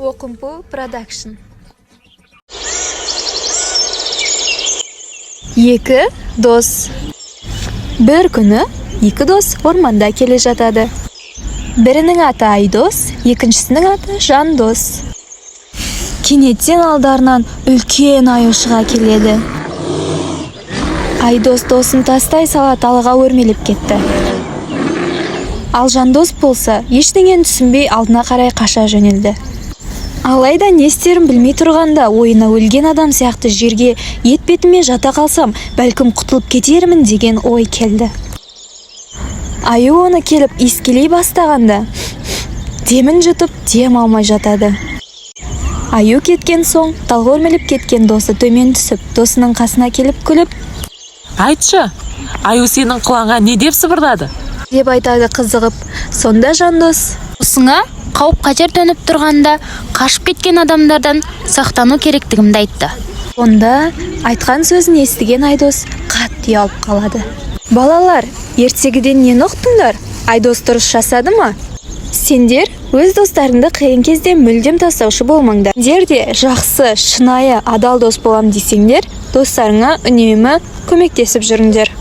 Оқымпу Продакшн. Екі дос. Бір күні екі дос орманда келе жатады. Бірінің аты Айдос, екіншісінің аты Жандос. Кенеттен алдарынан үлкен аю шыға келеді. Айдос досын тастай сала талға өрмелеп кетті. Ал Жандос болса, ештеңені түсінбей, алдына қарай қаша жөнелді. Алайда не істерін білмей тұрғанда, ойына өлген адам сияқты жерге етпетіме жата қалсам, бәлкім, құтылып кетермін деген ой келді. Аю оны келіп иіскелей бастағанда, демін жұтып, дем алмай жатады. Аю кеткен соң, талға өрмелеп кеткен досы төмен түсіп, досының қасына келіп, күліп: Айтшы, аю сенің құлағыңа не деп сыбырлады? Деп айтады қызығып. Сонда Жандос: Досыңа қауіп қатер төніп тұрғанда қашып кеткен адамдардан сақтану керектігімді айтты. Сонда айтқан сөзін естіген Айдос қатты ұялып қалады. Балалар, ертегіден нені ұқтыңдар? Айдос дұрыс жасады ма? Сендер өз достарыңды қиын кезде мүлдем тастаушы болмаңдар. Сендер де жақсы, шынайы, адал дос болам десеңдер, достарыңа үнемі көмектесіп жүріңдер.